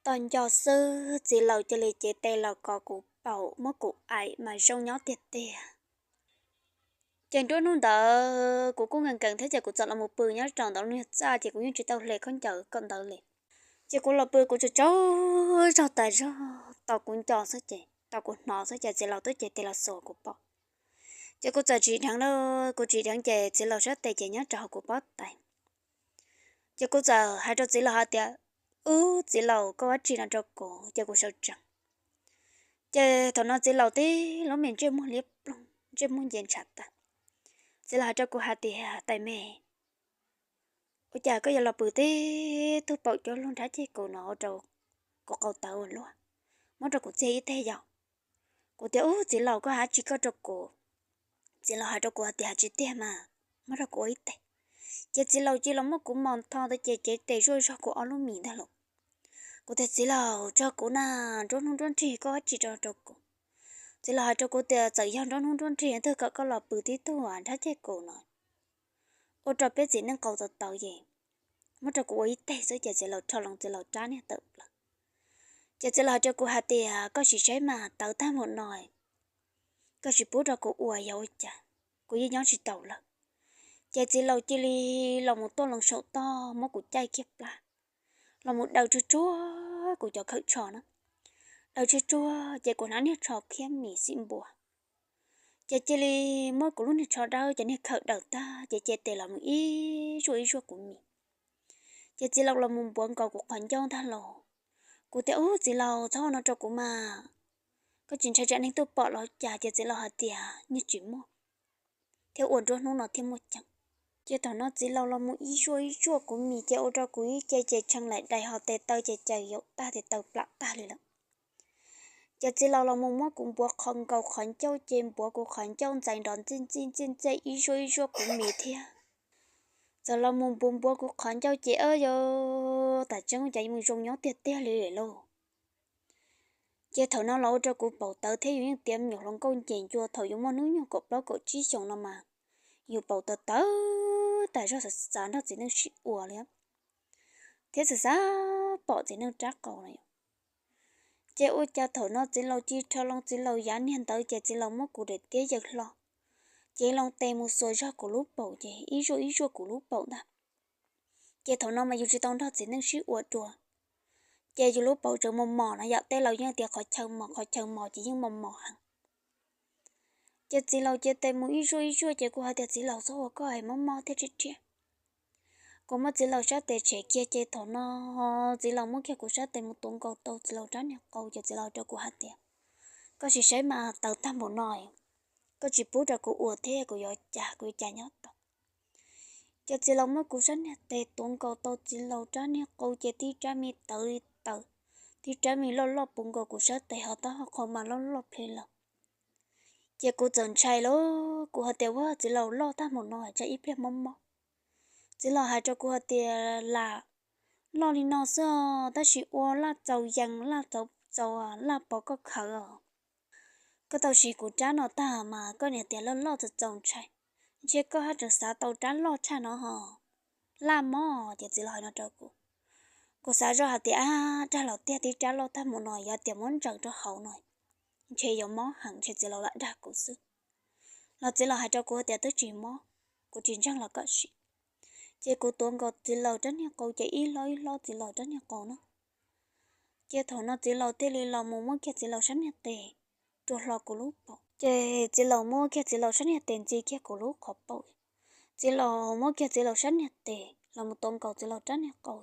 Tos nco xwb txiv laus cia li cev tes los kov kuv paum muab kuv aim mas zoo nyob tiag tiag. Ces nruab hnub ntawd kuv kuj nkees nkees thiab ces kuv txawm los mus pw nyob rau ntawm lub niag txaj ces kuv yeej tsis tau hle khaub ncaws kom ntawd li. Ces kuv los pw kuv tsaug tsaug zog tas zog, tos kuv nco xwb ces tos kuv hnov xwb ces txiv laus twb cev tes los xuas kuv paum. Ces kuv txawm tsim dheev, kuv tsim dheev ces txiv laus sab tes ces nyob rau hauv kuv pob tais. Ces kuv txawm hais rau txiv laus hais tias, Ub, txiv laus, koj ua dab tsi no rau kuv? Ces kuv sawv tsees. Ces thaum no txiv laus tib lub me ntsej muag liab ploog, ntsej muag nce ntshav tas. Txiv laus hais rau kuv hais tias, Tais me, ua cas koj yuav los pw tib tug paum cuab lug nrhab ceg kuv no ua rau kuv qau tawv ua luaj, muab rau kuv txiag ib teg yom? Kuv tias, Ub, txiv laus, koj hais dab tsi koj rau kuv? Txiv laus hais rau kuv hais tias, Tsis tiag mas, muab rau kuv ua ib teg. Ces txiv laus cia li los muab kuv mos tho ntawd ces cev tes zuaj zog kuv ob lub mis ntag lauj. Kuv tias, Txiv laus, tso kuv na, nruab hnub nruab nrig koj ua dab tsi rau rau kuv? Txiv laus hais rau kuv tias, Txawm yog nruab hnub nruab nrig twg kom koj los pw tib tug nrhab ceg kuv no ua rau peb txiv neej qau tawv tawv ces muab rau kuv ua ib teg xwb. Ces txiv laus rho loo txiv laus rab niag tawm plaws. Ces txiv laus hais rau kuv hais tias, Koj sim saib mas, tawv tag npaum no, koj tsis pub rau kuv ua yog ua cas? Kuv yeej nyob tsis taus lawm. Ces txiv laus cia li los mus tuaj loo saum toj muab kuv caij kiag plab, los mus daws tsuag tsuag kuv cov khawm tsho na. Daws tsuag tsuag ces kuv hnab niag tsho khiab mis xim npua. Ces cia li muab kuv lub niag tsho dawb cov niag khawm daws tag ces cev tes los mus ib zuaj ib zuaj kuv mis. Ces txiv laus los mus npuav nkaus kuv qhov ncauj ntag lauj. Kuv tias, Ub, txiv laus, txhob ua no rau kuv mas, koj tsis ntshai tsam neeg tuaj pom los cas? Ces txiv laus hais tias, Yeej tsis muaj, thiab ua nruab hnub no thiaj muaj ceem. Ces thaum no txiv laus los mus ib zuaj ib zuaj kuv mis ces ua rau kuv ib ce ces tshee laim dais ho tes taw ces caws yaum tag tes taw plam tag li lawm. Ces txiv laus los mus muab kuv npuav qhov nkaus qhov ncauj ces npuav kuv qhov ncauj ntxais nrov ntxij ntxij ntxij ntxij ib zuaj ib zuaj kuv mis thiab. Txawm los mus npuav npuav kuv qhov ncauj ces, ab, yog tas tseeb ua cas yuav zoo nyob tiag tiag li lauj. Ces thaum no los ua rau kuv paum tawv thiab yus yeej tiav me nyuam hluas nkauj nces ncua thaum yus muaj hnub nyoog kaum plaub kaum tsib xyoos no mas, yus paum tawv tawv tas zog, xav xav nrog txiv neej sib ua li, thiab xav xav pom txiv neej rab qau no yom. Ces ua cas thaum no txiv laus cia li rho loo txiv laus yav niag ntawd ces txiv laus muab kuv daim tiab yaws hlo, ces loo tes mus xuas zog kuv lub paum ces ib zuaj ib zuaj kuv lub paum ntag. Ces thaum no mas yus tsis tau nrog txiv neej sib ua dua, ces yus lub paum tseem mos mos no yom, tej laus yeej tias qhov chaw mos qhov chaw mos ces yeej mos mos heev. Ces txiv laus cia tes mus ib zuaj ib zuaj ces kuv hais tias, Txiv laus, txhob ua koj es mob mob thiab rhiab rhiab. Kuv muab txiv laus sab tes tshem kiag ces thaum no txiv laus muab kiag kuv sab tes mus tuav nkaus tau txiv laus rab niag qau ces txiv laus rau kuv hais tias, Koj sim saib mas, tawv tag npaum no, koj tsis pub rau kuv ua thiab kuv yuav cas, kuv yuav cas nyob tau? Ces txiv laus muab kuv sab niag tes tuav nkaus tau txiv laus rab niag qau ces tib rab me tawv li tawv, tib rab me loj loj puv nkaus kuv sab tes ho taub hau qhov mas loj loj plhe lawm. Ces kuv txawm ntshai lauj, kuv hais tias, Ua, txiv laus, loj tag npaum no tsam ib pliag mob mob. Txiv laus hais rau kuv hais tias, Lam loj li no xwb os, tab sis ua laj txaus yees, laj txaus txaus, laj pov koj khawv os. Koj tau siv kuv rab no tag mas koj niam tias loj loj txaus txaus ntshai, ntshe koj haj tseem xav tau rab loj tshaj no ho, laj mob. Ces txiv laus hais no rau kuv, kuv xav zoj hais tias, Ab, dag los tiag, tib rab loj tag npaum no yog tias muab ntsaws rau hauv no ntshe yuav mob heev, ntshe txiv laus lam dag kuv xwb. Los txiv laus hais rau kuv tias twb tsis mob, kuv tsis ntseeg los koj sim. Ces kuv tuav nkaus txiv laus rab niag qau ces ib hlob ib hlob txiv laus rab niag qau na. Ces thaum no txiv laus thiaj li los mus muab kiag txiv laus sab niag tes rua hlo kuv lub paum. Ces txiv laus muab kiag txiv laus sab niag tes ntxi kiag kuv lub qhov paum. Txiv laus muab kiag txiv laus sab niag tes los mus tuav nkaus txiv laus rab niag qau.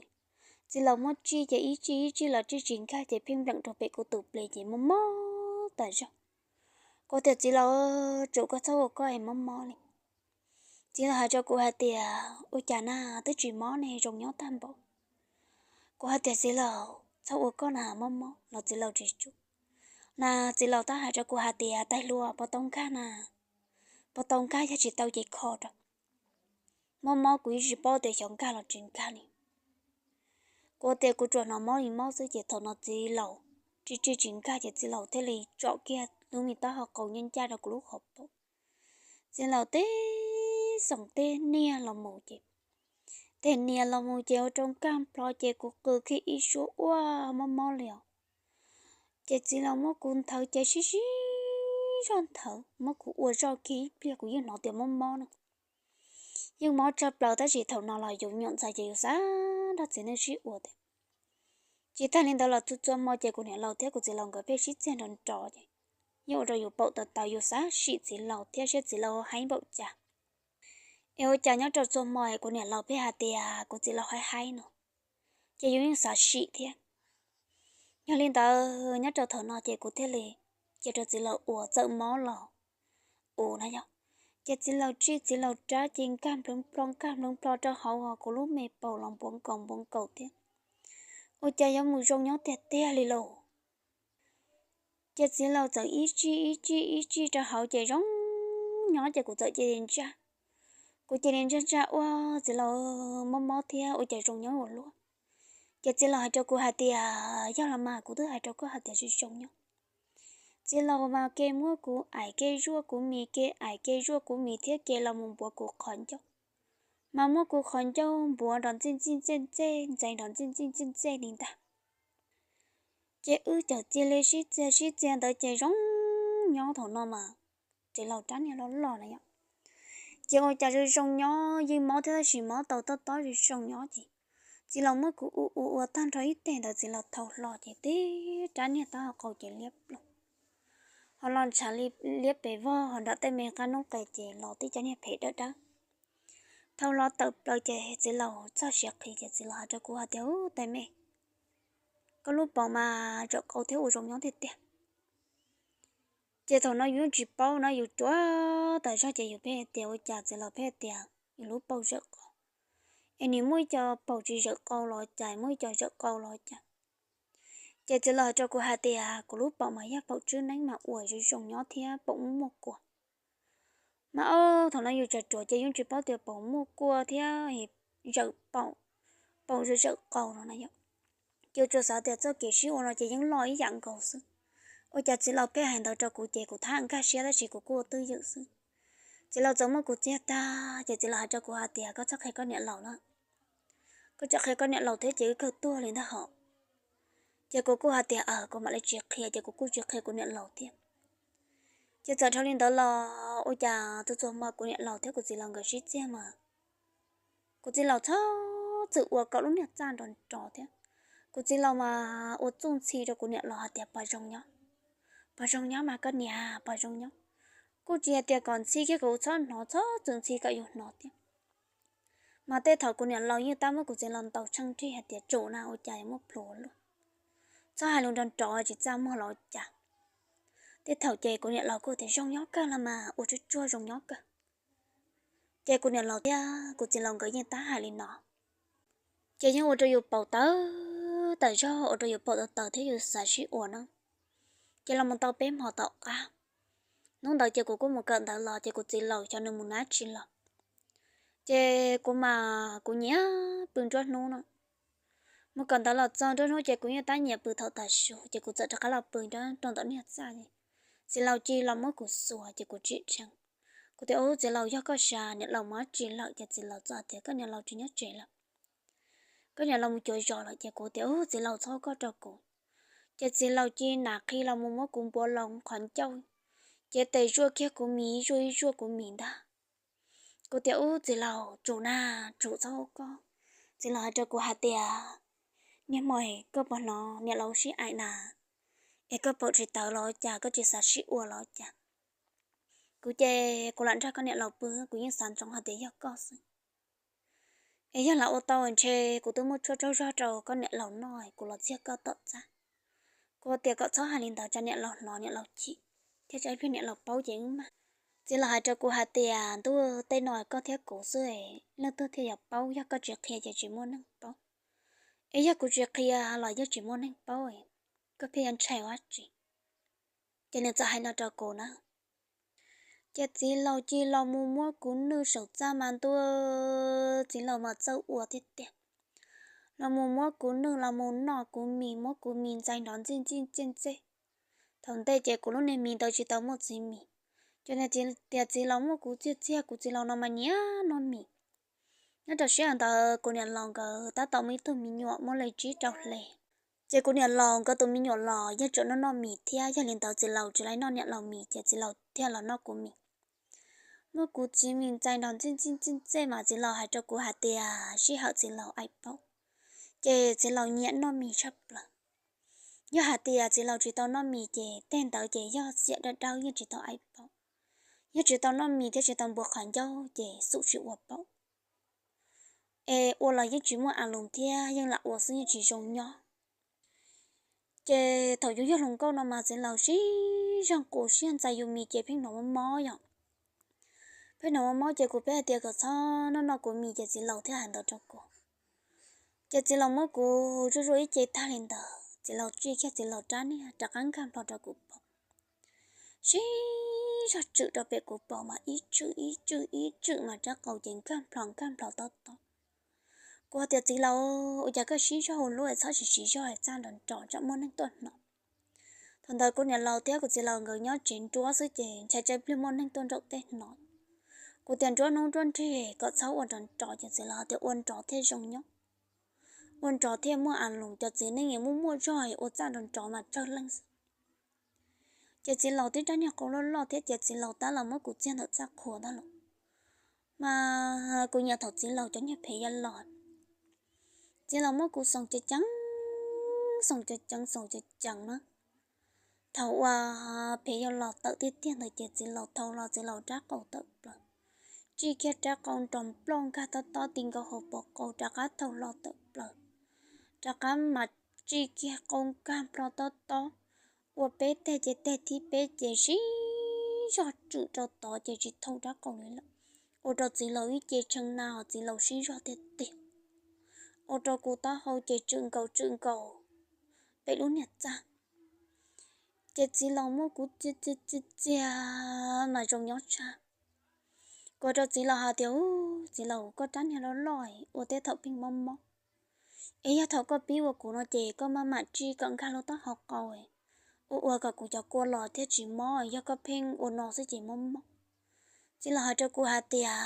Txiv laus muab tsij ces ib tsij ib tsij los tsij tsis nkag ces pheej npleem rau pem kuv tus ple ces mob mob tas zog. Kuv tias, Txiv laus, tsum koj txhob ua koj es mob mob li. Txiv laus hais rau kuv hais tias, Ua cas na, twb tsis mob ne, zoo nyob tag npaum. Kuv hais tias, Txiv laus, txhob ua koj na, mob mob. Los txiv laus tsis tsum. Na txiv laus tab hais rau kuv hais tias, Tais hluas, puas tau nkag na? Puas tau nkag? Yog tsis tau ces kho rau. Mob mob kuv yeej tsis paub tias xyov nkag los tsis nkag li. Kuv tias kuv tsuas hnov mob li mob xwb ces thaum no txiv laus tsij tsij tsis nkag ces txiv laus thiaj li tsom kiag lub me taub hau qau ncaj ncaj rau kuv lub qhov paum. Txiv laus tib xoom tib niag los mus ces Tej nias los mus ces ua rau nkag nplo ces kuv qw kiag ib suab ua mob mob li os. Ces txiv laus muab kuv nthawv ces sib sib zog nthawv muab kuv ua zoj kiag ib pliag kuv yeej hnov tias mob mob na. Yeej mob tshaj plaws tab sis thaum no los yus nyuam ntxhais ces yus xav nrog txiv neej sib ua thiab. Tsis tag li ntawd los txhua txhua hmo ces kuv niam laus thiab kuv txiv laus nkawd pheej sib txiag nrov nrov ces yeej ua rau yus paum taws taws yus xav sim txiv laus thiab saib txiv laus haib npaum cas. Es ua cas nyob rau txhua hmo es kuv niam laus pheej hais tias kuv txiv laus haib haib no, ces yus yeej xav sim thiab. Yog li ntawd nyob rau thaum no ces kuv thiaj li cia rau txiv laus ua txawm mob los ua na yog. Ces txiv laus tsij txiv laus rab ces nkag nploov nplho nkag nploov nplho rau hauv kuv lub me paum los npuav nkaus npuav nkaus thiab. Ua cas yuav mus zoo nyob tiag tiag li lauj. Ces txiv laus txawm ib tsij ib tsij ib tsij rau hauv ces zoo nyob ces kuv txawm cia li ntsaj. Kuv cia li ntsaj ntsaj ua txiv laus mob mob thiab ua cas zoo nyob ua luaj. Ces txiv laus hais rau kuv hais tias yog los mas kuv twb hais rau koj hais tias zoo zoo nyob. Txiv laus mas ke muab kuv aim ke zuaj kuv mis ke aim ke zuaj kuv mis thiab ke los mus npuav kuv qhov ncauj. Mas muab kuv qhov ncauj npuav nrov ntxij ntxij ntxej ntxej ntxais nrov ntxij ntxij ntxej ntxej li ntag. Ces wb cawm cia li sib txiag sib txiag ntawd ces zoo nyob thaum no mas txiv laus rab niag loj loj na yom. Ces ua cas zoo zoo nyob yeej mob thiab tab sis mob tau tob tob zoo zoo nyob ces txiv laus muab kuv ua ua ua tag nrho ib teg ntawd txiv laus thau hlo ces tib rab niag taub hau qau ces liab ploog. Ho los ntshav li liab pes vog ho nram tej me qab noob qes ces los tib cov niag phem dawb dawb. Thau hlo tawm plaws ces txiv laus txog siav qhi ces txiv laus hais rau kuv hais tias ub tais me, koj lub paum mas zawm qau thiab ua zoo nyob tiag tiag. Ces thaum no yus yeej tsis paub no yus ruam tas zog ces yus pheej tias ua cas txiv laus pheej tias yus lub paum zawm qau. Es nim muaj ib co paum tsis zawm qau los cas muaj ib co zawm qau los cas. Ces txiv laus hais rau kuv hais tias kuv lub paum mas yog paum tswb neeb mas ua zoo zoo nyob thiab paum muaj muaj kua. Mas ob thaum no yus tseem ruam ces yeej tsis paub tias paum muaj kua thiab zawm paum, paum zawm zawm qau no na yom. Ces tsuas xav tias txoj kev sib ua no ces yeej loj ib yam nkaus xwb. Ua cas txiv laus pheej hais ntawd rau kuv ces kuv thab nkag siab tab sis kuv kuj ua twj ywm xwb. Txiv laus txawm muab kuv txiag tag ces txiv laus hais rau kuv hais tias koj txhob qhia koj niam laus na, koj txhob qhia koj niam laus thiab ces wb kawg tuag li ntag hos. Ces kuv kuj hais tias aws kuv mam li tsis qhia ces kuv kuj tsis qhia kuv niam laus thiab. Ces txawm dhau li ntawd los ua cas txhua txhua hmo kuv niam laus thiab kuv txiv laus nkawd sib txiag mas kuv txiv laus txhob txwm ua kom lub niag txaj nrov nrov thiab. Kuv txiv laus mas ua txuj ntxhi rau kuv niam laus hais tias pog zoo nyob, pog zoo nyob mas koj niam pog zoo nyob. Kuj tsis hais tias kom ntxhi kiag kom yus txhob hnov, txhob txwm ntxhi kom yus hnov thiab. Mas tej thaum kuv niam laus yeej tab muab kuv txiv laus ntaus tsheej nrig hais tias tsum na ua cas yuav muab plhus luaj, txhob hais lus nrov nrov tsis txaj muag los ua cas. Tej thaum ces kuv niam laus kuj tias zoo nyob kawg los mas ua tsuag tsuag zoo nyob kawg. Ces kuv niam laus thiab kuv txiv laus nkawd yeej tab hais li no. Ces yeej ua rau yus paum tawv tawm zog ua rau yus paum tawv tawv thiab yus xav sib ua na. Ces los mus tau peb hmo tom qab, hnub ntawd ces kuv kuj mus kawm ntawv los ces kuv txiv laus xyov nws mus nab tsi los. Ces kuv mas kuv nyiam pw nruab hnub no. Mus kawm ntawv los txog nruab hnub ces kuv yeej tab nyiam pw thaum tav su ces kuv txawm rov qab los pw nruab rau ntawm niag txaj. Txiv laus cia li los muab kuv xuas ces kuv tsim dheev. Kuv tias ub txiv laus yog koj sas niam laus mus dab tsi lawm ces txiv laus txawm tias koj niam laus tsis nyob tsev lawm, koj niam laus mus cuav zos lawm ces kuv tias ub txiv laus txhob koj rau kuv. Ces txiv laus cia li nam qhi los mus muab kuv npuav los qhov ncauj, ces tes zuaj kiag kuv mis zuaj ib zuaj kuv mis ntag. Kuv tias ub txiv laus tsum na, tsum txhob koj. Txiv laus hais rau kuv hais tias niag hmo koj puas hnov niam laus sib aim na, es koj paum tsis tawv los cas koj tsis xav sib ua los cas. Kuv ces kuv lam nrog koj niam laus pw kuv yeej xav ntsoov hais tias yog koj xwb. Es yog lam ua tau ntshe kuv twb muab tshuaj tsaug zog rau koj niam laus noj kuv los txiag koj tom txaj. Kuv tias kom txhob hais li ntawd tsam niam laus hnov niam laus chim, thiab tsam ib pliag niam laus paub ces wb mag. Txiv laus hais rau kuv hais tias ntuj tej no koj thiab kuv xwb, leej twg thiaj yuav paub, yog koj tsis qhia ces tsis muaj neeg paub, es yog kuv tsis qhia los yeej tsis muaj neeg paub, koj pheej yuav ntshai ua dab tsi. Ces nws txawm hais no rau kuv na. Ces txiv laus cia li los mus muab kuv nwj saum txaj mas ntuj, txiv laus mas txawj ua tiag tiag. Los mus muab kuv nwj los mus noj kuv mis muab kuv mis ntxais nrov ntxij ntxij ntxej ntxej. Thaum ntej ces kuv lub niag mis ntawd tsis tau muaj txiv mis, ces tias txiv laus muab kuv txiag txiag kuv txiv laus no mas nyiam noj mis. Nyob rau sij hawm ntawd kuv niam laus nkawd tab tom muaj ib tug me nyuam muaj li tsib rau hli. Ces kuv niam laus nkawd tus me nyuam los yeej tseem noj noj mis thiab, yog li ntawd txiv laus tsis laib noj niam laus mis ces txiv laus thiaj los noj kuv mis. Muab kuv txiv mis ntxais nrog ntxij ntxij ntxij ntxej mas txiv laus hais rau kuv hais tias sij hawm txiv laus aim paub, ces txiv laus nyiam noj mis tshaj plaws. Yog hais tias txiv laus tsis tau noj mis ces tej ntawd ces yog txiam dawb dawb yeej tsis tau aim paub. Yog tsis tau noj mis thiab tsis tau npuab qhov ncauj ces xum tsis ua paum. Es ua los yeej tsis muaj a lus thiab, yeej lam ua xwb yeej tsis zoo nyob. Ces thaum yus yog hluas nkauj no mas txiv laus sib zog qus siab ntxais yus mis ces pheej hnov mob mob yom. Pheej hnov mob mob ces kuv pheej hais tias kom txhob noj noj kuv mis ces txiv laus thiaj hais ntawd rau kuv. Ces txiv laus muab kuv zuj zus ib ce tag li ntawd, txiv laus tsij kiag txiv laus rab niag rov qab nkag nplho rau kuv paum. Sib zog tswm rau pem kuv paum mas ib tswm ib tswm ib tswm mas rab qau ces nkag nplho nkag nplho tob tob. Kuv hais tias txiv laus, ua cas koj sib zog ua luaj, txhob siv siv zog es txaj nrov nrov tsam muaj neeg tuaj hnov. Thaum ntawd kuv niam laus thiab kuv txiv laus nkawd nyob tsev nruab xwb ces ntshai tsam pliag muaj neeg tuaj nraum tej hnov. Kuv tias nruab hnub nruab nrig kom txhob ua nrov nrov ces txiv laus tias ua nrov thiaj zoo nyob, ua nrov thiaj muaj a lus, cov txiv neej es muaj muaj zog es ua txaj nrov nrov mas tsawg leej xwb. Ces txiv laus tib rab niag qau loj loj thiab ces txiv laus tab los muab kuv txiag ntawm txaj qhua ntag los. Mas kuv nyiam thaum txiv laus cov niag phem yog los, txiv laus muab kuv xoom ceev ceev, xoom ceev ceev xoom ceev ceev na. Thaum uas phem yog los tawm tiag tiag ntawd ces txiv laus thau hlo txiv laus rab qau tawm plaws, tsij kiag rab qau nrov nploj nkag tob tob ti nkaus hauv paus qau rov qab thau hlo tawm plaws, rov qab mas tsij kiag qau nkag nplho tob tob, ua peb teg ces teg thib peb ces sib zog tswm rau tod ces tsis thau rab qau li lawm. Ua rau txiv laus ib ce tshee na, txiv laus sib zog tiag tiag. Ua rau kuv taub hau ces tswm nkaus tswm nkaus pem lub niag txaj. Ces txiv laus muab kuv txiag txiag txiag txiag mas zoo nyob tshaj. Kuv hais rau txiv laus hais tias, u, txiv laus, koj rab niag loj loj ua tej thaum pheej mob mob, es yog thaum koj pib ua kuv no ces koj maj mam tsij kom nkag lub taub hau qau, ua ua kom kuv cov kua los thiaj tsis mob, yog koj pheej ua no xwb ces mob mob. Txiv laus hais rau kuv hais tias,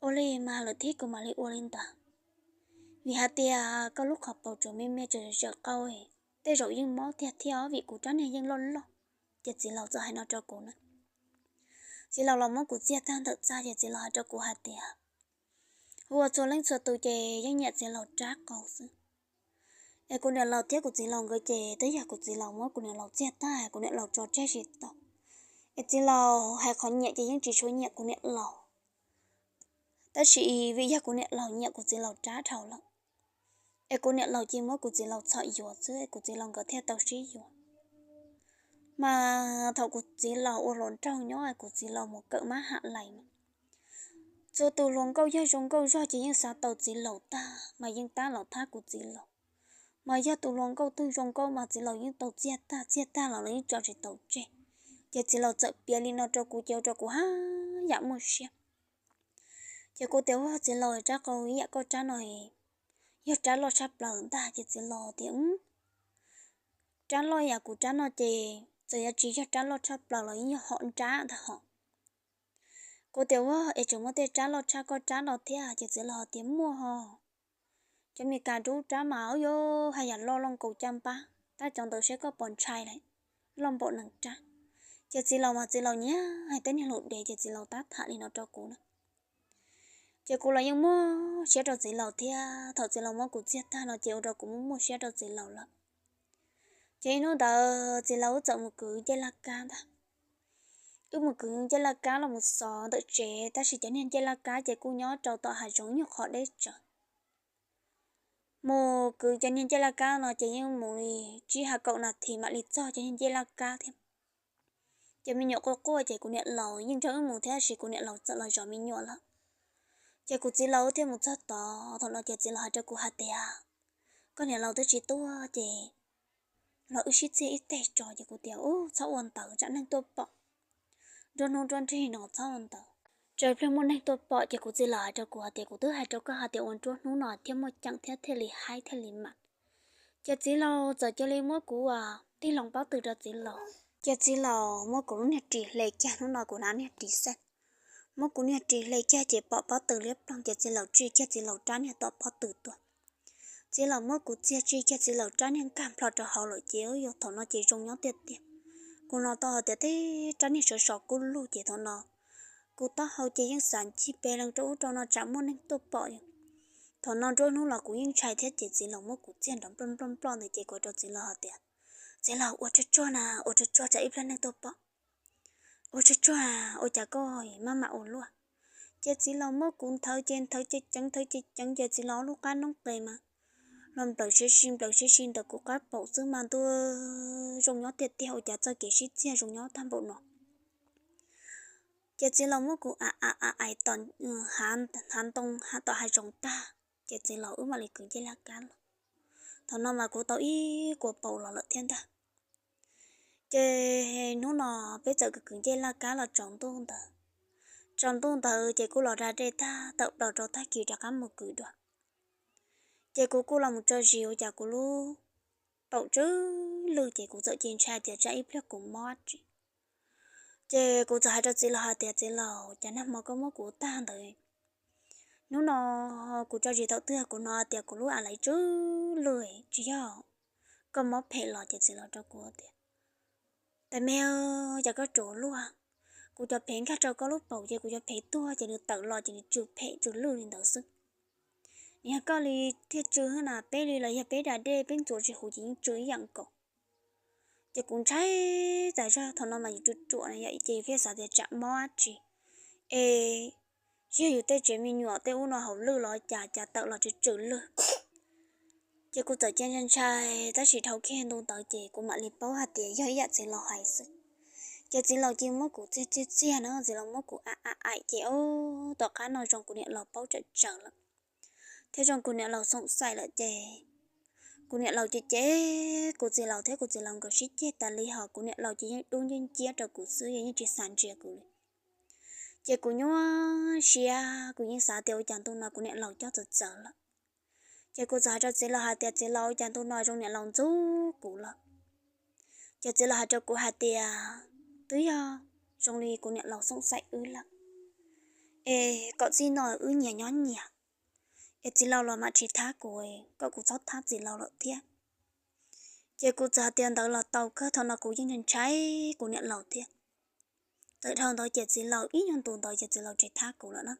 ua li mas lwm thib kuv mam li ua li ntawd, vim hais tias koj lub qhov paus tsuas me me tsuas zawm qau, tej zaum yeej mob tiag thiab vim kuv rab niag yeej loj loj. Ces txiv laus txawm hais no rau kuv na. Txiv laus los muab kuv txiag tag ntawm txaj ces txiv laus hais rau kuv hais tias, hu ua txhua leej txhua tus ces yeej nyiam txiv laus rab qau xwb. Es kuv niam laus thiab kuv txiv laus nkawd ces twb yog kuv txiv laus muab kuv niam laus txiag tag kuv niam laus tso tseg tsis tau. Es txiv laus hais qhov nyiam ces yeej tsis tshua nyiam kuv niam laus, tab sis vim yog kuv niam laus nyiam kuv txiv laus rab dhau lawm, es kuv niam laus cia muab kuv txiv laus txhom yuav xwb es kuv txiv laus nkawd thiaj tau sib yuav. Mas thaum kuv txiv laus ua hluas nraug nyob es kuv txiv laus mus kawm mab ham lais mas txhua tus hluas nkauj yog zoo nkauj zog ces yeej xav tau txiv laus tag mas yeej tab los thab kuv txiv laus. Mas yog tus hluas nkauj twg zoo nkauj mas txiv laus yeej tau txiag tag, txiag tag los lawv yeej tso tsis tau tseg. Ces txiv laus txawm piav li no rau kuv ces ua rau kuv haj yam muaj siab. Ces kuv tias, ua txiv laus, rab qau ib yam koj rab no yog rab loj tshaj plaws ntag. Ces txiv laus tias, rab loj yam kuv rab no ces txawm yuav tsis yog rab loj tshaj plaws los yeej yog hom nrab ntag hos. Kuv tias, ua es tseem muaj tej rab loj tshaj koj rab no thiab? Ces txiv laus tias, muaj hos, cov Mes Kas rub rab mas ub yuav haj yam loj loj nkaus caj npab, tab cov ntawd seb koj puas ntshai lawm, loj npaum nees rab. Ces txiv laus mas txiv laus nyiam hais tej niag lus dev ces txiv laus tab tham li no rau kuv na. Ces kuv los yeej muaj siab rau txiv laus thiab, thaum txiv laus muab kuv txiag tag no ces ua rau kuv muaj muaj siab rau txiv laus lawm. Ces ib hnub ntawd txiv laus wb txawm mus kwv ncej laj kab ntag. Wb mus kwv ncej laj kab los mus xov ntawm tsev, tab sis cov niag ncej laj kab ces kuj nyob rau tom hav zoov ib nyuag qhov deb tsawv. Mus kwv cov niag ncej laj kab no ces yeej mus li tsib ha kaum nas this mam li txog cov niag ncej laj kab thiab. Ces me nyuam quaj quaj ces kuv niam laus yeej nrog wb mus thiab, tab sis kuv niam laus txawm los zov me nyuam lawm. Ces kuv txiv laus thiaj mus txog tod, thaum no ces txiv laus hais rau kuv hais tias, koj niam laus twb tsis tuaj ces los wb sib txiag ib teg tso. Ces kuv tias, ub, txhob ua ntawd tsam neeg tuaj pom, nruab hnub nruab nrig no txhob ua ntawd, tsam pliag muaj neeg tuaj pom. Ces kuv txiv laus hais rau kuv hais tias, kuv twb hais rau koj hais tias ua nruab hnub no thiaj muaj ceem thiab thiaj li haib thiaj li mam. Ces txiv laus txawm cia li muab kuv tig hlo pob tw rau txiv laus. Ces txiv laus muab kuv lub niag ris hle kiag, hnub no kuv hnav niag ris xeeb, muab kuv niag ris hle kiag ces pom pob tw liab ploog ces txiv laus tsij kiag txiv laus rab niag tom pob tw tuaj. Txiv laus muab kuv txiag tsij kiag txiv laus rab niag nkag nplho rau hauv lawm ces yog thaum no ces zoo nyob tiag tiag. Kuv hnov tau hais tias tej rab niag sov sov kub lug ces thaum no kuv taub hau ces yeej xav ncig pes lees rau ub rau no tsam muaj neeg tuaj pom. Thaum no nruab hnub los kuv yeej ntshai thiab ces txiv laus muab kuv txiag nrov nploj nploj nploj ntawd ces kuv rau txiv laus hais tias, Txiv laus, ua tsuag tsuag na, ua tsuag tsuag tsam ib pliag neeg tuaj pom. Ua tsuag tsuag, ua cas koj maj mam ua luaj. Ces txiv laus muab kuv nthawv ces nthawv ceev ceev nthawv ceev ceev ces txiv laus ob lub qab noob qes mas los nplawm siab si nplawm siab si ntawm kuv qab paum xwb mas ntuj, zoo nyob tiag tiag ua cas txoj kev sib txiag zoo nyob tag npaum no. Ces txiv laus muab kuv a a a aim tom hav ntoo tom hav zoov tag ces txiv laus wb mam li kwv ncej laj kab los. Thaum no mas kuv tau ib kua paum los lawm thiab ntag. Ces hnub no peb txawm kwv kwv ncej laj kab los tsaus ntuj ntawd. Tsaus ntuj ntawd ces kuv los da dej tag tawm plaws rau tag kis rov qab mus kwv dua. Ces kuv kuj los mus tso zis ua cas kuv lub paum tsw lwj ces kuv txawm cia ntshai tias tsam ib pliag kuv mob tsis. Ces kuv txawm hais rau txiv laus hais tias, Txiv laus, cas nag hmo koj muab kuv tag ntawd, hnub no kuv tso zis thaum twg kuv hnov tias kuv lub a laiv tsw lwj, tsis yog koj mob phem los? Ces txiv laus rau kuv tias, Tais me, cas koj ruam luaj, kuv cov phev nkag rau koj lub paum ces kuv cov phev tuag ces nws tawm los ces nws tsw phem tsw lwj li ntawd xwb. Nws yog koj li thiaj tsw na, peb li los yog peb da dej peb ntxuav tsis huv ces yeej tsw ib yam nkaus. Ces kuv ntshai tas zog, thaum no mas yus ruam ruam no yom, ces yus thiaj xav tias tsam mob dab tsi, es yog yus tej tsev me nyuam tej ub no hauv lwj los cas cas tawm los tsw tsw lwj. Ces kuv txawm cia ntshai ntshai tab sis dhau kiag ntu ntawd ces kuv mam li paub hais tias yog ib yam txiv laus hais xwb. Ces txiv laus cia muab kuv txiag txiag txiag na, txiv laus muab kuv a a aim ces ub tom qab no zoo kuv niam laus paub tsawm tsawm lawm, thiab zoo kuv niam laus xoom xaim lawm ces kuv niam laus ces cem kuv txiv laus thiab kuv txiv laus nkawd sib ceg tas li hos kuv niam laus ces yeej dub nciab nciab rau kuv xwb, yeej tsis xav ntsia kuv li. Ces kuv nyuaj siab, kuv yeej xav tias ua cas ntu no kuv niam laus coj txawv txawv lawm. Ces kuv txawm hais rau txiv laus hais tias, Txiv laus, ua cas ntu no zoo niam laus ntxub kuv lawm? Ces txiv laus hais rau kuv hais tias, Twb yog zoo li kuv niam laus xoom xaim wb lawm, es kom txij no wb nyias nyob nyias, es txiv laus los mam tsis thab kuv, kom kuv txhob thab txiv laus lawm thiab. Ces kuv txawm hais tias, Ntawd los tau kawg. Thaum no kuv yeej ntshai kuv niam laus thiab. Txawm dhau ntawd ces txiv laus ib nyuag ntu ntawd ces txiv laus tsis thab kuv lawm na.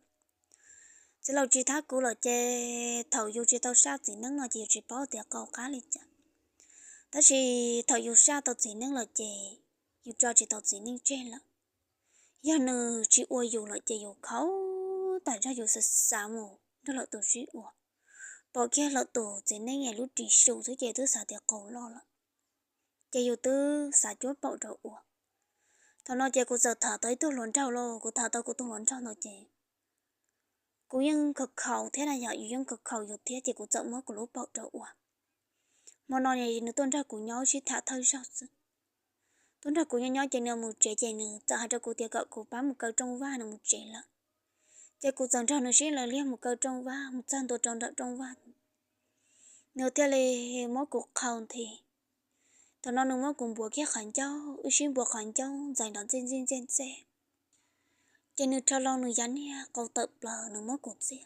Txiv laus tsis thab kuv lawm ces thaum yus tsis tau saj txiv neej no ces yus tsis paub tias qau qab li cas. Tab sis thaum yus saj tau txiv neej lawm ces yus tso tsis tau txiv neej tseg lawm. Yog nws tsis ua yus lawm ces yus khaus tas zog, yus xav xav mus nrog lwm tus sib ua, pom kiag lwm tus txiv neej es lub ris su xwb ces twb xav tias qau loj lawm, ces yus twb xav cuab paum rau ua. Thaum no ces kuv txawm tham tau ib tug hluas nraug lauj, kuv tham tau kuv tus hluas nraug ntawd ces kuv yeej khaus khaus thiab na yom, yus yeej khaus khaus yus thiab ces kuv txawm muab kuv lub paum rau ua. Hmo no nws tuaj nrog kuv nyob sib tham thawj zaug xwb. Tuaj nrog kuv nyob nyob ces nws mus tsev ces nws txawm hais rau kuv tias kom kuv pab mus kaw rooj vag, nws mus tsev lawm. Ces kuv txawm nrog nws sib law liag mus kaw rooj vag, mus txog ntua rau nram rooj vag, nws thiaj li muab kuv qhau nthi. Thaum no nws muab kuv npuav kiag qhov ncauj, wb sib npuav qhov ncauj ntxais nrov ntxej ntxej ntxej ntxej. Ces nws rho loo nws yav niag qau tawm plaws nws muab kuv txiag.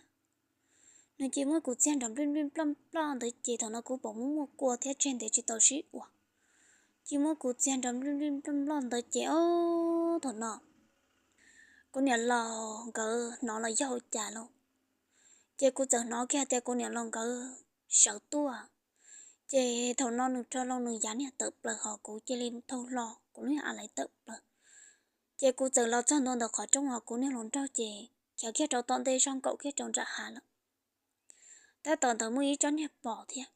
Nws cia muab kuv txiag nrov nplij nplij nploj nploj ntawd ces thaum no kuv pom muaj muaj kua thiab tseg ntev tsis tau sib ua. Cia muab kuv txiag nrov nplij nplij nploj nploj ntawd ces ob thaum no kuv niam laus nkawd hnov los yog ua cas lauj. Ces kuv txawm hnov kiag tias kuv niam laus nkawd sawv tuaj. Ces thaum no nws rho loo nws yav niag tawm plaws hos kuv cia li thau hlo kuv lub niag a laiv tawm plaws. Ces kuv txawm los txog ntua ntawm qhov rooj hos kuv niag hluas nraug ces khiav kiag rau tom ntej zog nkaum kiag rau nram hav lawm. Tab tom ntawd muaj ib tsob niag pos thiab.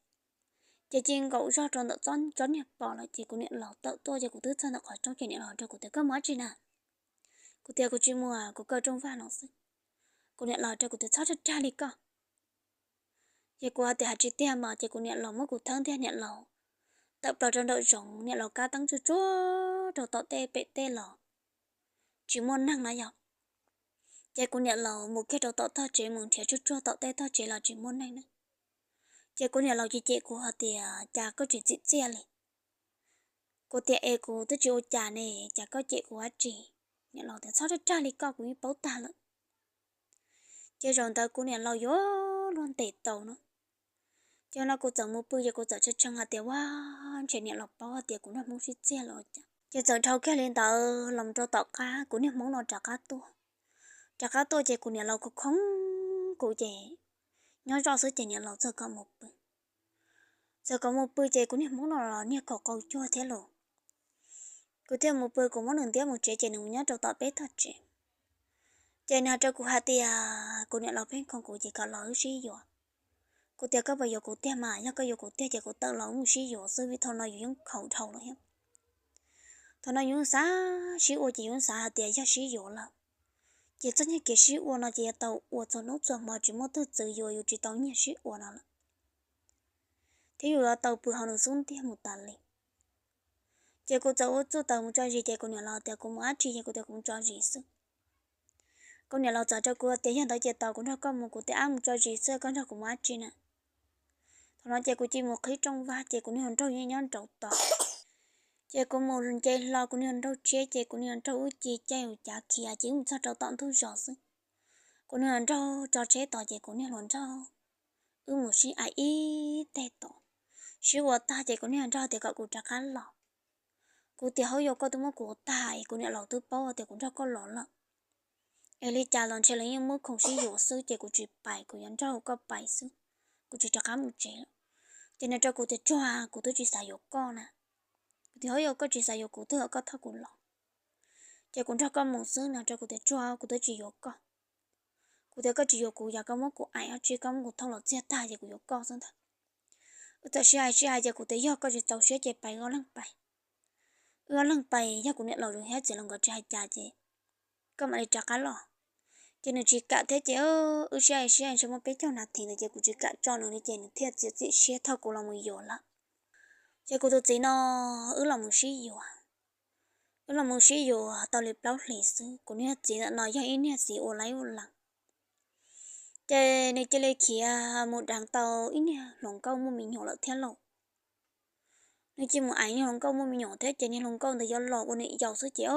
Ces cia nkaum zog rau ntawm tsob niag pos lawm ces kuv niam laus tawm tuaj ces kuv twb txog ntawm qhov rooj ces niam laus rau kuv tias, Koj mus dab tsi na? Kuv tias, Kuv tsis mus, kuv kaw rooj vag no xwb. Kuv niam laus rau kuv tias, Txhob rag rag li koj. Ces kuv hais tias, Hais tsis tiag mas. Ces kuv niam laus muab kuv thawb ntiag, niam laus tawm plaws rau nraum zoov, niam laus kab teeb tsuag tsuag rau tom tej pem tej los tsis muaj neeg na yom. Ces kuv niam laus mus kiag rau tom tog tsev mus nrhiav tsuag tsuag tom tej tog tsev los tsis muaj neeg na. Ces kuv niam laus cem cem kuv hais tias, Cas koj tsis txim txiaj li? Kuv tias, Es kuv twb tsis ua cas ne, cas koj cem kuv dab tsi? Niam laus tias, Txhob rag rag li koj, kuv yeej paub tag lawm. Ces zaum ntawd kuv niam laus yuav luag ntes tau no. Ces no kuv txawm mus pw ces kuv txawm tshee tshee hais tias, ua, ntshe niam laus paub hais tias kuv nrog Hmoob sib txiag los cas. Ces txawm dhau kiag li ntawd los rau tom qab kuv niag Hmoob no rov qab tuaj. Rov qab tuaj ces kuv niam laus khoo khoo kuv ces nyob zoj xwb ces niam laus txawm kom mus pw. Txawm kom mus pw ces kuv niag Hmoob no los niag khaum qaug cuag thiab los. Kuv thiaj mus pw, kuv muab nws ntiab mus tsev ces nws mus nyob rau tom peb tog tsev. Ces nws hais rau kuv hais tias kuv niam laus pheej khoo kuv ces kom los wb sib yuav. Kuv tias koj puas yuav kuv tiag mas, yog koj yuav kuv tiag ces kuv tawm los wb mus sib yuav xwb vim thaum no yus yeej khaum dhau lawm thiab. Thaum no yus yeej xav sib ua ces yus yeej xav hais tias yog sib yuav lawm ces txoj nyiag kev sib ua no ces yuav tau ua txhua hnub txhua hmo, tsis muaj tug txwv yuav yus tsis tau nyiag sib ua no lawm, thiab yus yuav tau pw hauv nws xub ntiag mus tas li. Ces kuv txawm ua txuj taws mus tso zis ces kuv niam laus tias kuv mus dab tsi ces kuv tias kuv mus tso zis xwb. Kuv niam laus txawm rau kuv tias yog ntawd ces tos kuv nrog koj mus, kuv tias ab mus tso zis xwb koj nrog kuv mus dab tsi na. Thaum no ces kuv cia li mus qhib rooj vag ces kuv niag hluas nraug yeej nyob nraud tos. Ces kuv mus nce hlo kuv niag hluas nraug tsheb ces kuv niag hluas nraug wb ci caij ua cav khiav ces wb mus txog rau tom ntug zos xwb. Kuv niag hluas nraug tso tsheb tos ces kuv niag hluas nraug wb mus sib aim ib teg tos. Sib ua tag ces kuv niag hluas nraug tias kom kuv rov qab los. Kuv tias hauj yau koj twb muab kuv ua tag es kuv niam laus twb paub tias kuv nrog koj los lawm. Es li cas los ntshe lawv yeej muab khoom sib yuav xwb ces kuv tsis pais, kuv yuav nrog koj pais xwb, kuv tsis rov qab mus tsev lawm. Ces nws rau kuv tias tsuag, kuv twb tsis xav yuav koj na. Kuv tias hauj yau koj tsis xav yuav kuv twb kom koj thauj kuv los, ces kuv nrog koj mus xwb. Nws rau kuv tias tsuag, kuv twb tsis yuav koj. Kuv tias koj tsis yuav kuv, yog koj muab kuv aim dab tsi, koj muab kuv thauj los txiag tag ces kuv yuav koj xwb ntag. Wb txawm sib hais sib hais ces kuv tias yog koj tsis txaus siab ces pais ob leeg pais. Wb ob leeg pais, yog kuv niam laus thiab txiv laus nkawd tsis hais cas ces koj mam li rov qab los. Ces nws tsis kam thiab ces wb sib hais sib hais ntshe muaj peb caug nas this ntawd ces kuv tsis kam tso nws li ces nws thiaj txiav txim siab thauj kuv los mus yuav lawm. Ces kuv tus txiv no wb los mus sib yuav. Wb los mus sib yuav tau li plaub hlis xwb, kuv niag txiv ntawm no yog ib niag txiv ua laib ua lees. Ces nws cia li khiav mus deev tau ib niag hluas nkauj muaj me nyuam lawm thiab lauj. Nws cia li mus aim niag hluas nkauj muaj me nyuam thiab ces niag hluas nkauj ntawd yuav los ua niam yau xwb ces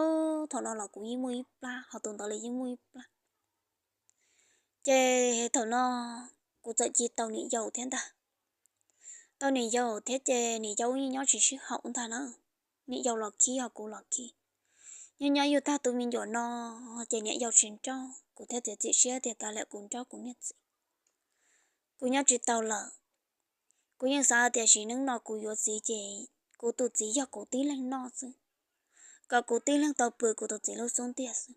thaum no los kuv yeej muaj ib plab, ho tus ntawd los yeej muaj ib plab. Ces thaum no kuv txawm cia li tau niam yau thiab ntag. Tau niam yau thiab ces niam yau yeej nyob tsis sib haum ntag na. Niam yau los khib ho kuv los khib. Nyob nyob yug tag tus me nyuam no ces niam yau tsis nrauj, kuv thiaj txiav txim siab tias kav liam kuv nrauj kuv niag txiv. Kuv nyob tsis tau lawm. Kuv yeej xav tias sim neej no kuv yuav txiv ces kuv tus txiv yog kuv tib leeg noj xwb, kom kuv tib leeg tau pw kuv tus txiv lub xub ntiag xwb.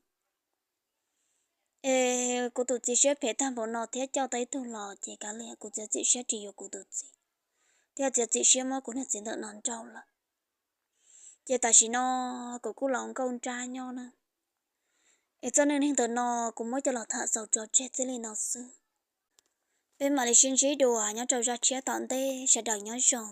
Es kuv tus txiv siab phem tag npaum no thiab coj tau ib tug los ces kav liam kuv txiav txim siab tsis yuav kuv tus txiv, thiab txiav txim siab muab kuv niag txiv ntawm no nrauj lawm. Ces tam sim no kuv kuj los nkauj nrab nyob na. Es txoj neej neeg ntawm no kuv muab coj los tham xaus tso tseg txij li no xwb. Peb mam li sib ntsib dua nyob rau zaj tshiab tom ntej, sawv daws nyob zoo.